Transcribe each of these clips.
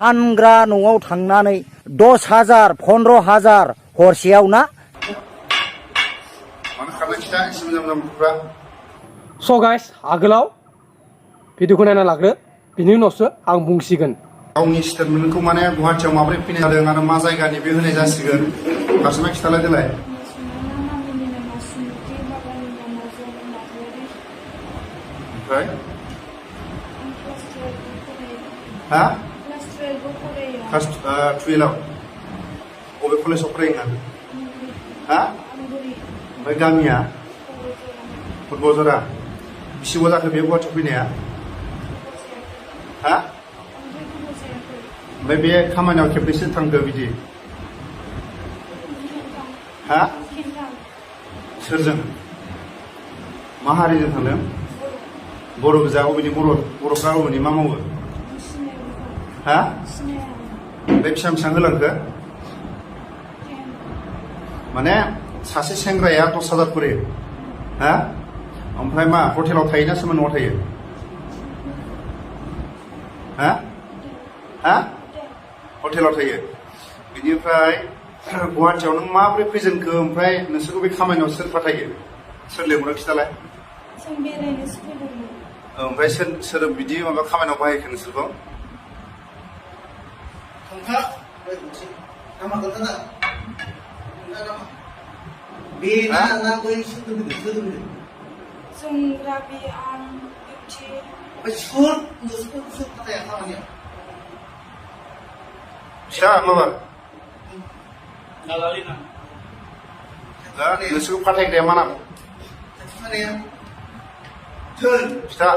फानग्रा न'आव थांनानै 10,000 15,000 हरसेयाव ना So guys, आगोलाव भिडिअखौ नायना लाग्रो बिनि उनावसो आं बुंसिगोन गावनि स्टेटमेन्टखौ माने गुवाहाटियाव माबोरै फैनाय जादों आरो मा जायगानि बे होनाय जासिगोन फारसेमा खिथालाय देलाय ओमफ्राय हा क्लास 12 आव बबे कलेजाव फरायो हा ओमफ्राय गामिया फुटबल जरा बिसिबां जाखो बे गुवाहाटियाव फैनाया हा ओमफ्राय बे खामानियाव खेबनैसो थांदो बिदि हा सोरजों मा हारिजों थांदों बर' गोजा अबेनि बर'फ्रा अबेनि मा मावो हा ओमफ्राय बेसेबां बेसेबां होलांखो माने सासे सेंग्राया 10,000 खरि हा ओमफ्राय मा हटेलाव थायो ना सोरबा न'आव थायो हा हा हटेलाव थायो बिनिफ्राय गुवाहाटियाव नों माबोरै फैजेनखो ओमफ्राय नोंसोरखौ बे खामानियाव सोर फाथायो सोर लेंहरो खिथालाय ओमफ्राय सोर बिदि माबा खामानियाव बाहायखो नोंसोरखौ फिसा माबा नोंसोरखौ फाथायग्राया मा नाम फिथा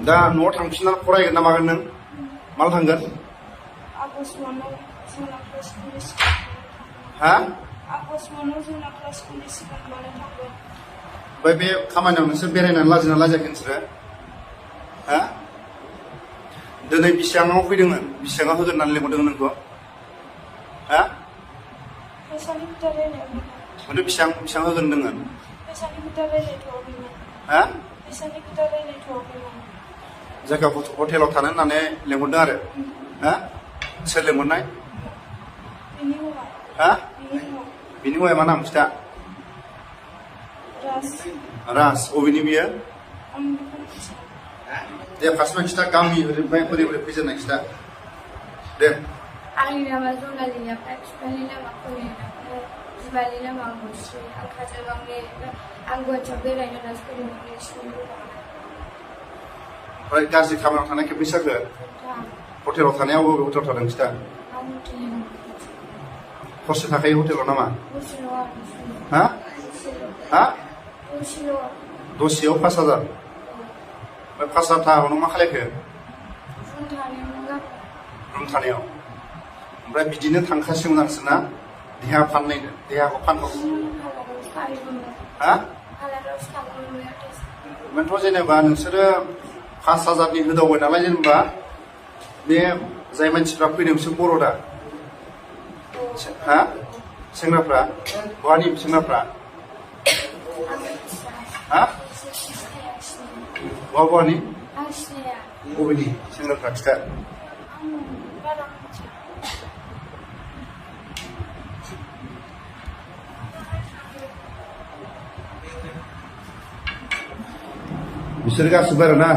दा न'आव थांफिननानै फरायगोन ना मागोन नों माला थांगोन हा ओमफ्राय बे खामानियाव नोंसोर बेरायनानै लाजिना लाजियाखै नोंसोरो हा दिनै बेसेबाङाव फैदोंमोन बेसेबाङाव होगोन होननानै लेंहरदोंमोन नोंखौ हा माथो बेसेबां होगोन होनदोंमोन हा जायगायाव हटेलाव थानो होननानै लेंहरदों आरो हा सोर लेंहरनाय हा बिनि हौवाया मा नाम खिथा राज अबेनि बियो दे फार्स्ट खिथा गामि ओरैनिफ्राय बोरै बोरै फैजेननाय खिथा दे आंनि नामा जनालि ओमफ्राय बिफानि नामा कलिना बिमानि नामा मुस्रि आं काजलगावनि आं गुवाहाटियाव बेरायनो होननासो फैदोंमोन ओमफ्राय गाज्रि खामानियाव थानाय खेबनैसो जाखो हटेलाव थानायाव बबे हटेलाव थादों खिथा हरसे थाखायो हटेलाव नामा हा हा दसेयाव 5,000 ओमफ्राय 5,000 थाखाखौ नों मा खालायखो रुम थानायाव ओमफ्राय बिदिनो थांखासिगोन नोंसोरना देहाखौ फानहर हा ओमफ्रायथ' जेनेबा नोंसोरो 5,000नि होदावबाय नालाय जेनेबा बे जाय मानसिफ्रा फैदों बिसोर बर' दा हा सेंग्राफ्रा बहानि सेंग्राफ्रा हा बहानि बबेनि सेंग्राफ्रा खिथा बिसोर गासिबो आरो ना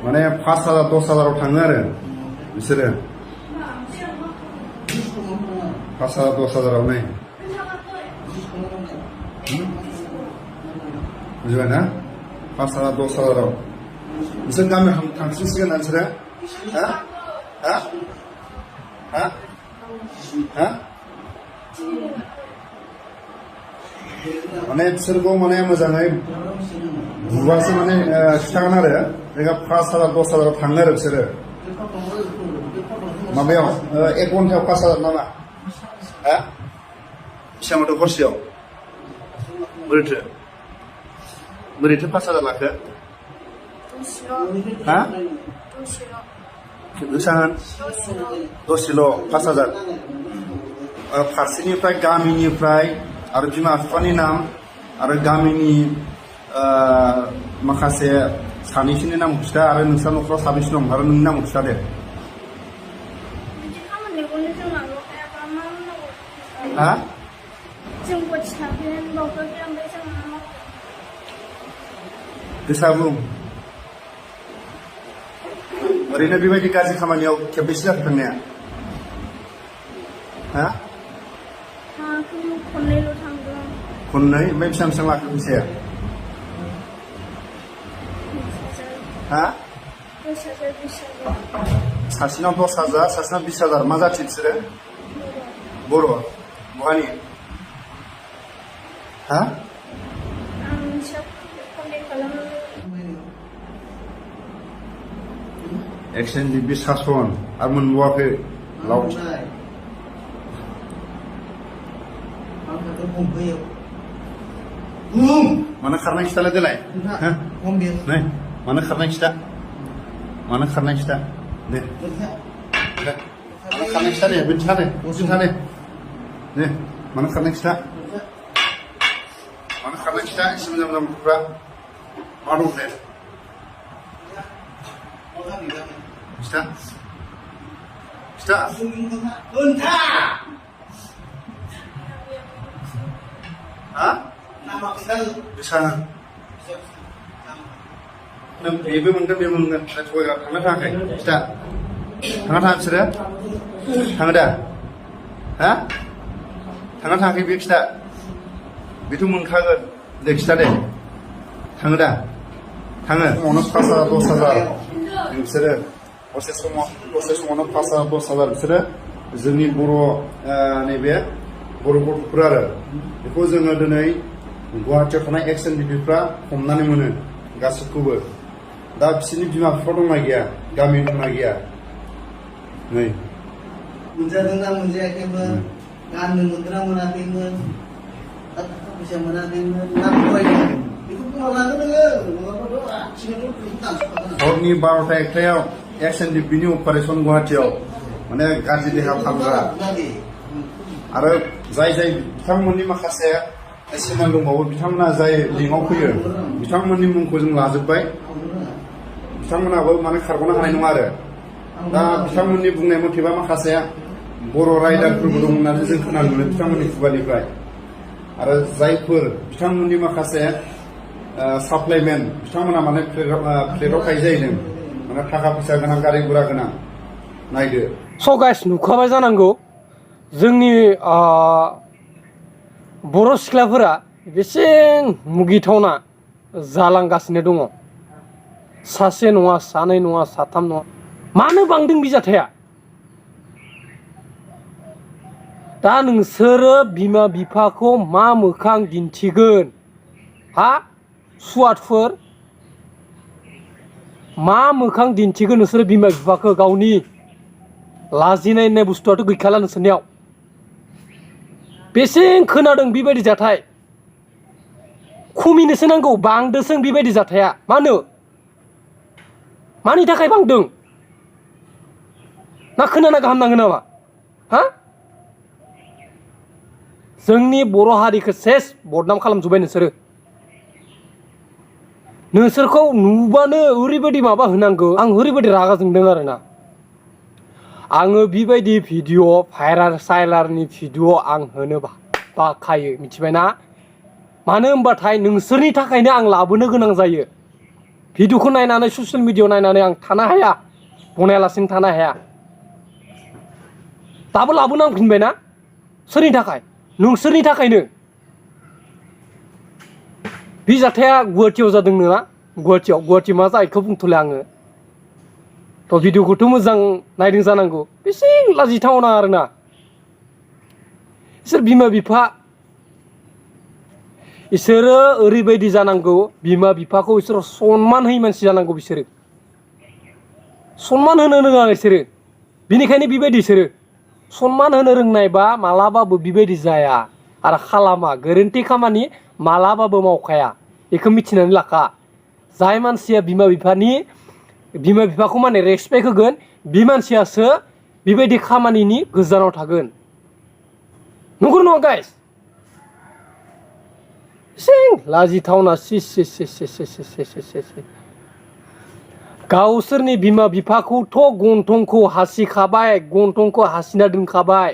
माने 5,000 10,000 थाङो आरो बिसोरो 5,000 10,000 नै बुझबाय ना 5,000 10,000 नोंसोर गामियाव थांफिनसिगोन ना नोंसोरो हा हा हा हा माने बिसोरखौ माने मोजाङै बुबासो माने खिथागोन आरो जायगा 5,000 10,000 थाङो आरो बिसोरो माबायाव 1 घन्टायाव 5,000 नामा हा बेसेबांथ' हरसेयाव बोरैथो 5,000 लाखो हा दसेल' 5,000 फारसेनिफ्राय गामिनिफ्राय आरो बिमा बिफानि नाम आरो गामिनि माखासे सानैसोनि नाम खिथा आरो नोंस्रा न'खराव साबेसे दं आरो नोंनि नामखौ खिथा दे बिदि खामानिखौनो जोंनाल' हायाबा मा मावनांगौ हा जोंबो थिखांफिन बावफैबाय ओमफ्राय जों मा मावगोन गोसा बुं ओरैनो बेबायदि गाज्रि खामानियाव खेबबेसे जाखो थांनाया हा थाङाखै खननैल' थांदों खननै ओमफ्राय बेसेबां बेसेबां लाखो फैसाया हा 10,000 20,000 सासेनाव 10,000 सासेनाव 20,000 मा जाथि बिसोरो बर' बहानि हा आं मिथिया कन्टेक्ट खालामनो एक्सचेन्ज बे सासन आरो मोनबावाखै लाव मानो खारनाय खिथालाय देलाय नै मानो खारनाय खिथा मानो खारनाय खिथा दे मानो खारनाय खिथा दे बे खिथा दे खिथा दे मानो खारनाय खिथा मानो खारनाय खिथा एसे मोजां मोजां गथ'फ्रा मा दं दे खिथा खिथा हा बेसा नों बेबो मोनगोन बेबो मोनगोन थांनो थाङाखै खिथा थाङा थाङा बिसोरो थाङो दा हा थाङा थाङाखै बे खिथा बेथ' मोनखागोन दे खिथा दे थाङो दा थाङो समावनो 5,000 10,000 बिसोरो दसे समावनो 5,000 10,000 बिसोरो जोंनि बर' नैबे बर' गथ'फोर आरो बेखौ जोङो दिनै गुवाहाटियाव थानाय एक्सन बिपिफ्रा हमनानै मोनो गासिबखौबो दा बिसोरनि बिमा बिफा दंना गैया गामि दंना गैया नै मोनजादोंना मोनजायाखैमोन गाननो मोनदोंना मोनाखैमोन थाखा फैसा मोनाखैमोन ना फरायदों बेखौ बुंना लागोन नोङो हरनि 12टा 1टायाव एक्सन बिपिनि अपारेसन गुवाहाटियाव माने गाज्रि देहा फाहामग्रा आरो जाय बिथांमोननि माखासे सिमान दंबावो बिथांमोना जाय लिंकआव फैयो बिथांमोननि मुंखौ जों लाजोब्बाय बिथांमोनाबो माने खारग'नो हानाय नङा आरो दा बिथांमोननि बुंनाय मथेबा माखासे बर' राइडारफोरबो दं होननानै जों खोनानो मोनो बिथांमोननि खुगानिफ्राय आरो जायफोर बिथांमोननि माखासे साप्लाइमेन बिथांमोना माने फ्लेटआव थायो जाहैदों माने थाखा फैसा गोनां गारि गुरा गोनां नायदो स' गाइस नुखाबाय जानांगौ जोंनि बर' सिख्लाफोरा बेसे मुगिथावना जालांगासिनो दङ सासे नङा सानै नङा साथाम नङा मानो बांदों बि जाथाया दा नोंसोरो बिमा बिफाखौ मा मोखां दिन्थिगोन हा सुवादफोर मा मोखां दिन्थिगोन नोंसोरो बिमा बिफाखौ गावनि लाजिनाय होननाय बुस्थुआथ' गैखाला नोंसोरनियाव बेसे खोनादों बेबायदि जाथाय खमिनोसो नांगौ बांदोसों बेबायदि जाथाया मानो मानि थाखाय बांदों ना खोनाना गाहाम नाङो नामा हा जोंनि बर' हारिखौ सेस बदनाम खालामजोब्बाय नोंसोरखौ नुबानो ओरैबायदि माबा होनांगौ आं ओरैबायदि रागा जोंदों आरोना आङो बेबायदि भिडिअ भाइराल साइलारनि भिडिअ आं होनो बाखायो मिथिबायना मानो होनबाथाय नोंसोरनि थाखायनो आं लाबोनो गोनां जायो भिडिअखौ नायनानै ससियेल मिडियायाव नायनानै आं थानो हाया बनायालासिनो थानो हाया दाबो लाबोनांफिनबायना सोरनि थाखाय नोंसोरनि थाखायनो बे जाथाया गुवाहाटियाव जादों नङा गुवाहाटि मा जायो बेखौ बुंथ'ले आङो थ' भिडिअखौथ' मोजां नायदों जानांगौ बेसे लाजिथावना आरोना बिसोर बिमा बिफा इसोरो ओरैबायदि जानांगौ बिमा बिफाखौ इसोरो सनमान होयै मानसि जानांगौ बिसोरो सनमान होनो रोङा इसोरो बिनिखायनो बेबायदि इसोरो सनमान होनो रोंनायबा मालाबाबो बेबायदि जाया आरो खालामा गोरोन्थि खामानि मालाबाबो मावखाया बेखौ मिथिनानै लाखा जाय मानसिया बिमा बिफाखौ माने रेसपेक्ट होगोन बे मानसियासो बेबायदि खामानिनि गोजानाव थागोन नंगौ नङा गाइस सिं लाजिथावना गावसोरनि बिमा बिफाखौथ' गन्थंखौ हासिखाबाय गन्थंखौ हासिना दोनखाबाय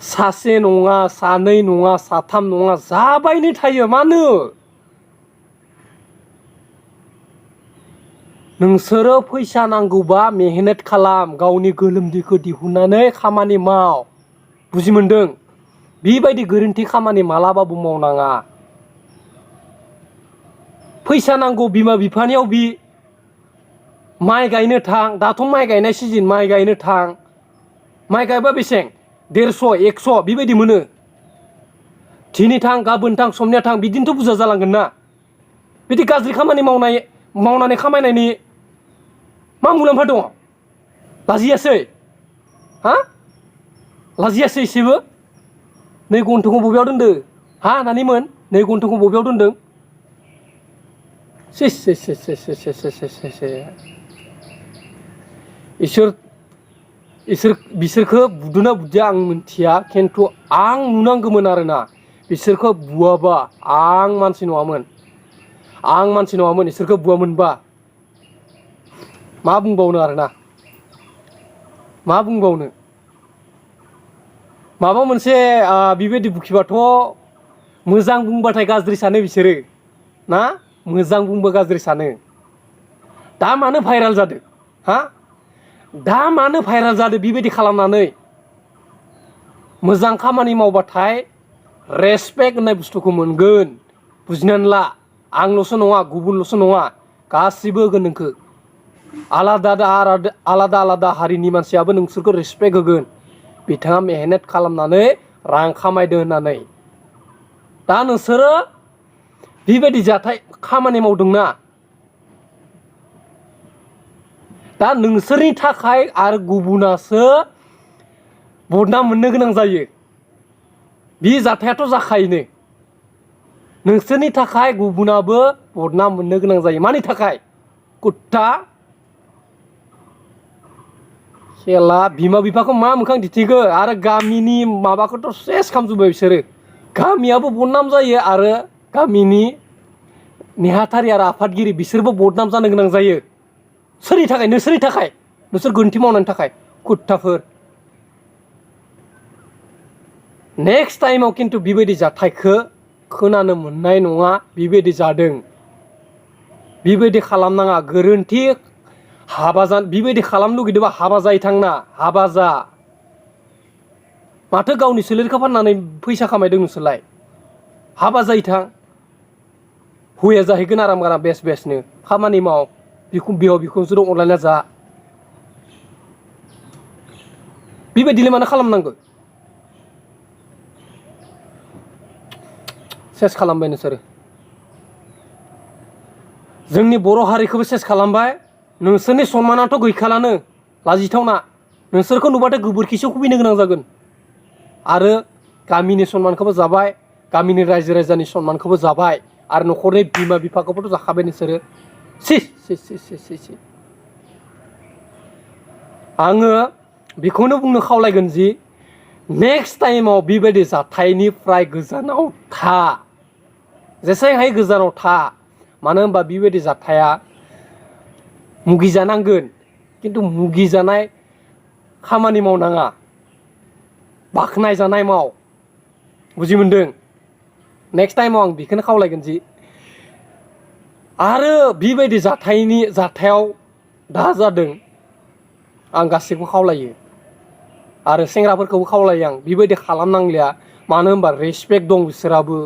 सासे नङा सानै नङा साथाम नङा जाबायनो थायो मानो नोंसोरो फैसा नांगौबा मेहनत खालाम गावनि गोलोमदैखौ दिहुननानै खामानि माव बुजि मोनदों बेबायदि गोरोन्थि खामानि मालाबाबो मावनाङा फैसा नांगौ बिमा बिफानियाव बि माइ गायनो थां दाथ' माइ गायनाय सिजन माइ गायनो थां माइ गायबा बेसें 150 100 बेबायदि मोनो दिनै थां गाबोन थां समनिया थां बिदिनोथ' बुरजा जालांगोन ना बिदि गाज्रि खामानि मावनानै खामायनायनि मा मुलाम्फा दङ लाजियासै हा लाजियासै एसेबो नै गन्थंखौ बबेयाव दोनदो हा नानिमोन नै गन्थंखौ बबेयाव दोनदों बिसोरखौ बुदोना बुदिया आं मिथिया खिन्थु आं नुनांगौमोन आरोना बिसोरखौ बुवाबा आं मानसि नङामोन बिसोरखौ बुवामोनबा मा बुंबावनो आरोना मा बुंबावनो माबा मोनसे बेबायदि बुखिबाथ' मोजां बुंबाथाय गाज्रि सानो बिसोरो ना मोजां बुंबा गाज्रि सानो दा मानो भाइराल जादों हा दा मानो भाइराल जादों बेबायदि खालामनानै मोजां खामानि मावबाथाय रेसपेक्ट होननाय बुस्थुखौ मोनगोन बुजिनानै ला आंल'सो नङा गुबुनल'सो नङा गासिबो होगोन नोंखौ आलादा आलादा हारिनि मानसियाबो नोंसोरखौ रेसपेक्ट होगोन बिथाङा मेहनत खालामनानै रां खामायदो होननानै दा नोंसोरो बेबायदि जाथाय खामानि मावदोंना दा नोंसोरनि थाखाय आरो गुबुनासो बदनाम मोननो गोनां जायो बे जाथायाथ' जाखायोनो नोंसोरनि थाखाय गुबुनाबो बदनाम मोननो गोनां जायो मानि थाखाय कुत्ता खेला बिमा बिफाखौ मा मोखां दिन्थिगो आरो गामिनि माबाखौथ' सेस खालामजोब्बाय बिसोरो गामियाबो बदनाम जायो आरो गामिनि नेहाथारि आरो आफादगिरि बिसोरबो बदनाम जानो गोनां जायो सोरनि थाखाय नोंसोर गोरोन्थि मावनायनि थाखाय कुत्ताफोर नेक्स्ट टाइमाव खिन्थु बेबायदि जाथायखौ खोनानो मोननाय नङा बेबायदि जादों बेबायदि खालामनाङा गोरोन्थि हाबा जानो बेबायदि खालामनो लुगैदोंबा हाबा जायो थांना हाबा जा माथो गावनि सोलेरखौ फाननानै फैसा खामायदों नोंसोरलाय हाबा जायो थां हौवाया जाहैगोन आराम बेसनो खामानि माव बिहाव बिखुनजोजों अनलायना जा बेबायदिनो मानो खालामनांगौ सेस खालामबाय नोंसोरो जोंनि बर' हारिखौबो सेस खालामबाय नोंसोरनि सनमानाथ' गैखालानो लाजिथावना नोंसोरखौ नुबाथाय गोबोरखिसो खुबैनो गोनां जागोन आरो गामिनि सनमानखौबो जाबाय गामिनि रायजो राजानि सनमानखौबो जाबाय आरो न'खरनि बिमा बिफाखौबोथ' जाखाबाय नोंसोरो आङो बेखौनो बुंनो खावलायगोन जि नेक्स्ट टाइमाव बेबायदि जाथायनिफ्राय गोजानाव था जेसेबां हायो गोजानाव था मानो होनबा बेबायदि जाथाया मुगिजानांगोन खिन्थु मुगिजानाय खामानि मावनाङा बाख्नाय जानाय माव बुजि मोनदों नेक्स्ट टाइमाव आं बेखौनो खावलायगोन जि आरो बेबायदि जाथायाव दा जादों आं गासैखौबो खावलायो आरो सेंग्राफोरखौबो खावलायो आं बेबायदि खालामनांलिया मानो होनबा रेसपेक्ट दं बिसोराबो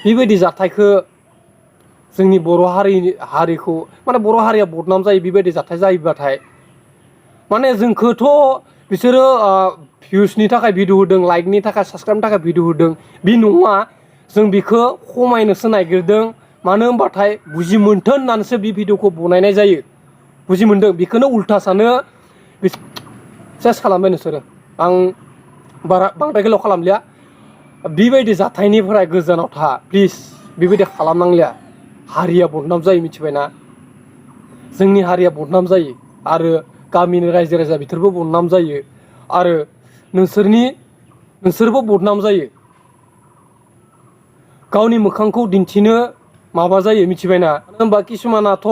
बेबायदि जाथायखौ जोंनि बर' हारिखौ माने बर' हारिया बदनाम जायो बेबायदि जाथाय जायोबाथाय माने जोंखौथ' बिसोरो भिउसनि थाखाय भिडिअ होदों लाइकनि थाखाय साबसक्राइबनि थाखाय भिडिअ होदों बे नङा जों बेखौ खमायनोसो नागिरदों मानो होनबाथाय बुजि मोनथों होननानैसो बे भिडिअखौ बनायनाय जायो बुजि मोनदों बेखौनो उल्था सानो सेस खालामबाय नोंसोरो आं बांद्राय गोलाव खालामलिया बेबायदि जाथायनिफ्राय गोजानाव था प्लिज बेबायदि खालामनांलिया हारिया बदनाम जायो मिथिबायना जोंनि हारिया बदनाम जायो आरो गामिनि रायजो राजा बिसोरबो बदनाम जायो आरो नोंसोरनि नोंसोरबो बदनाम जायो गावनि मोखांखौ दिन्थिनो माबा जायो मिथिबायना होनबा किसुमानाथ'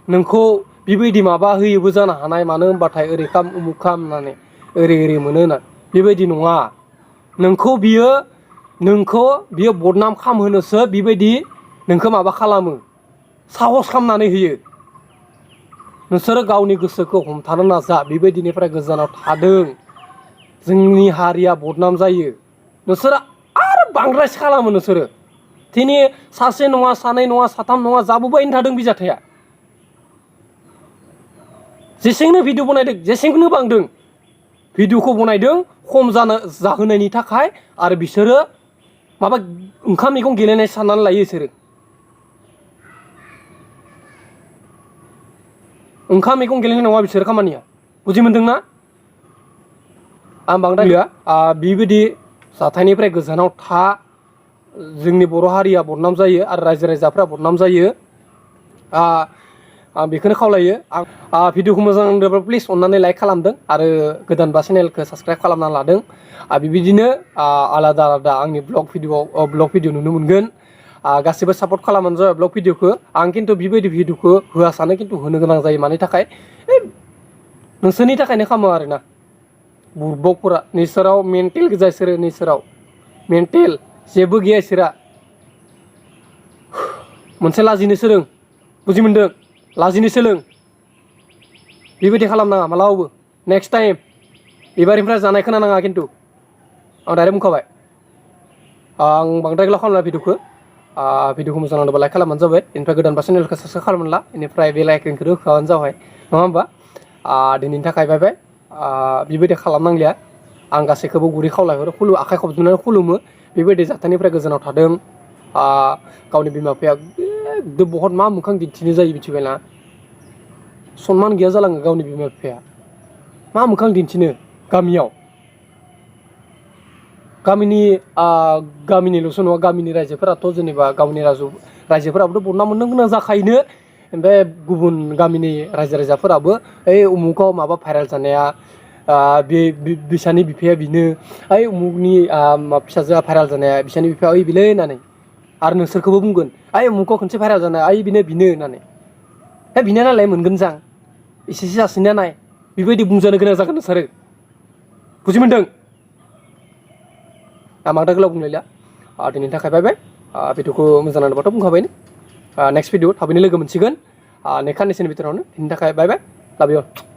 नोंखौ बेबायदि माबा होयोबो जानो हानाय मानो होनबाथाय ओरै खाम उमुक खाम होननानै ओरै मोनो होनना बेबायदि नङा नोंखौ बियो बदनाम खामहोनोसो बेबायदि नोंखौ माबा खालामो साहस खालामनानै होयो नोंसोरो गावनि गोसोखौ हमथानो नाजा बेबायदिनिफ्राय गोजानाव थादों जोंनि हारिया बदनाम जायो नोंसोरो आरो बांद्रायसो खालामो नोंसोरो दिनै सासे नङा सानै नङा साथाम नङा जाबोबायनो थादों बे जाथाया जेसेंनो भिडिअ बनायदों जेसेंनो बांदों भिडिअखौ बनायदों खम जाहोनायनि थाखाय आरो बिसोरो माबा ओंखाम मैगं गेलेनाय साननानै लायो बिसोरो ओंखाम मैगं गेलेनाय नङा बिसोर खामानिया बुजि मोनदोंना आं बांद्राय गैया बेबायदि जाथायनिफ्राय गोजानाव था जोंनि बर' हारिया बदनाम जायो आरो रायजो राजाफ्रा बदनाम जायो आं बेखौनो खावलायो आं भिडिअखौ मोजां नांदोंब्ला प्लिज अननानै लाइक खालामदों आरो गोदानबा चेनेलखौ साबसक्राइब खालामना लादों बेबायदिनो आलादा आलादा आंनि ब्लग भिडिअ नुनो मोनगोन गासिबो सापर्ट खालामबानो जाबाय ब्लग भिडिअखौ आं खिन्थु बेबायदि भिडिअखौ होआ सानो खिन्थु होनो गोनां जायो मानि थाखाय नोंसोरनि थाखायनो खालामो आरोना बुरबकफोरा नोंसोराव मेन्टेल गोजा इसोरो नोंसोराव मेन्टेल जेबो गैया इसोरा मोनसे लाजिनो सोलों बुजि मोनदों लाजिनो सोलों बेबायदि खालामनाङा मालाबाबो नेक्स्ट टाइम एबारनिफ्राय जानाय खोनानाङा खिन्थु आं डाइरेक्ट बुंखाबाय आं बांद्राय गोलाव खालामला भिडिअखौ मोजां नांदोंबा लाइक खालामबानो जाबाय बेनिफ्राय गोदानबा चेनेलखौ साबसक्राइब खालामना ला बेनिफ्राय बेल आइकनखौ होखाबानो जाबाय नङा होमबा दिनैनि थाखाय बाय बाय बेबायदि खालामनांलिया आं गासैखौबो गुरै खावलायहरो आखाइ खबजोबनानै खुलुमो बेबायदि जाथायनिफ्राय गोजानाव थादों गावनि बिमा बिफाया बहुत मा मोखां दिन्थिनो जायो मिथिबायना सनमान गैया जालाङो गावनि बिमा बिफाया मा मोखां दिन्थिनो गामियाव गामिनिल'सो नङा गामिनि रायजोफोराथ' जेनेबा गावनि रायजोफोराबोथ' बदनाम मोननो गोनां जाखायोनो ओमफ्राय गुबुन गामिनि रायजो राजाफोराबो ओइ उमुकाव माबा भाइरेल जानाया बिसानि बिफाया बिनो ओइ उमुकनि फिसाजोआ भाइरेल जानाया बिसानि बिफाया ओइ बिलै होननानै आरो नोंसोरखौबो बुंगोन ओइ उमुकाव खनसे भाइरेल जानाया ओइ बिनो होननानै बिनो नालाय मोनगोन जां एसेसो जासिना नाय बेबायदि बुंजानो गोनां जागोन नोंसोरो बुजि मोनदों बांद्राय गोलाव बुंलायला दिनैनि थाखाय बाय बाय भिडिअखौ मोजां नांदोंबाथ' बुंखाबायनो नेक्स्ट भिडिअ थाबैनो लोगो मोनसिगोन नेक्स्ट साननैसोनि भितरावनो दिनैनि थाखाय बाय बाय लाभ इउ